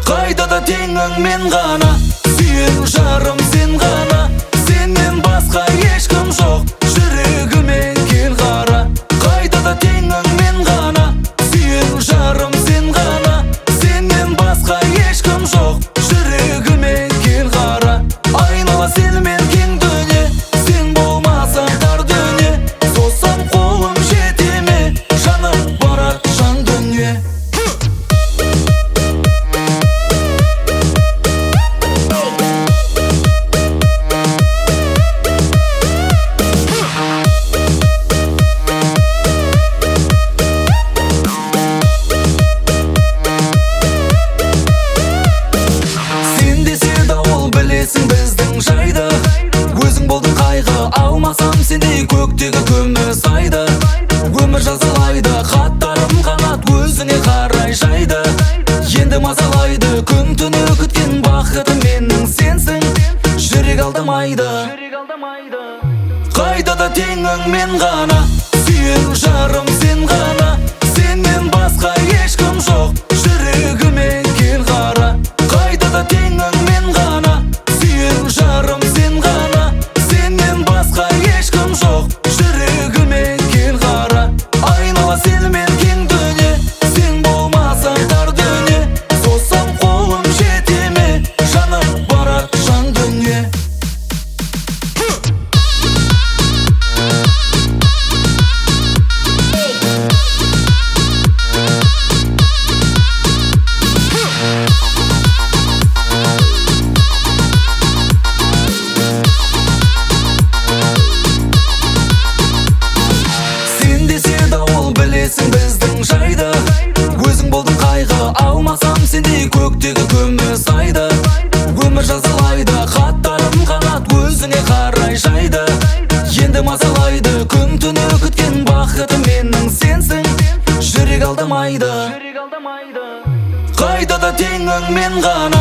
Қайда да теңің мен ғана, сүйер жарым сен ғана. Сенен басқа ешкім жоқ, жүрегіме кел қара. Қайда да теңің мен ғана, сүйер жарым сен ғана. Сенен басқа ешкім жоқ, жүрегіме кел қара. Айнала сенімен кең дүние, сен болмасаң тар дүние. Созсам қолым жете ме, жаным барар жан дүние. Сен десе дауыл білесің біздің жайды. Өзің болдың қайғы, алмасам сендей көктегі күміс айды. Өмір жазалайды, хаттарым қанат өзіңе қарай жайды. Енді мазалайды, күн түні күткен бақытым менің сенсің. Жүрек алдамайды. Қайда да теңің мен ғана, сүйер жарым сен ғана. Сенен басқа ешкім жоқ, жүрегіме кел қара. Қайда да теңің мен ғана, сүйер жарым сен ғана. Сенен басқа ешкім жоқ, жүрегіме кел қара. Айнала сенімен кең дүние, сен болмасаң тар дүние. Созсам қолым жете ме, жаным барар жан дүние. Сен десе дауыл білесің біздің жайды. Өзің болдың қайғы, алмасам сендей көктегі күміс айды. Өмір жазалайды, хаттарым қанат өзіңе қарай жайды. Енді мазалайды, күн түні күткен бақытым менің сенсің. Жүрек алдамайды. Қайда да теңің мен ғана.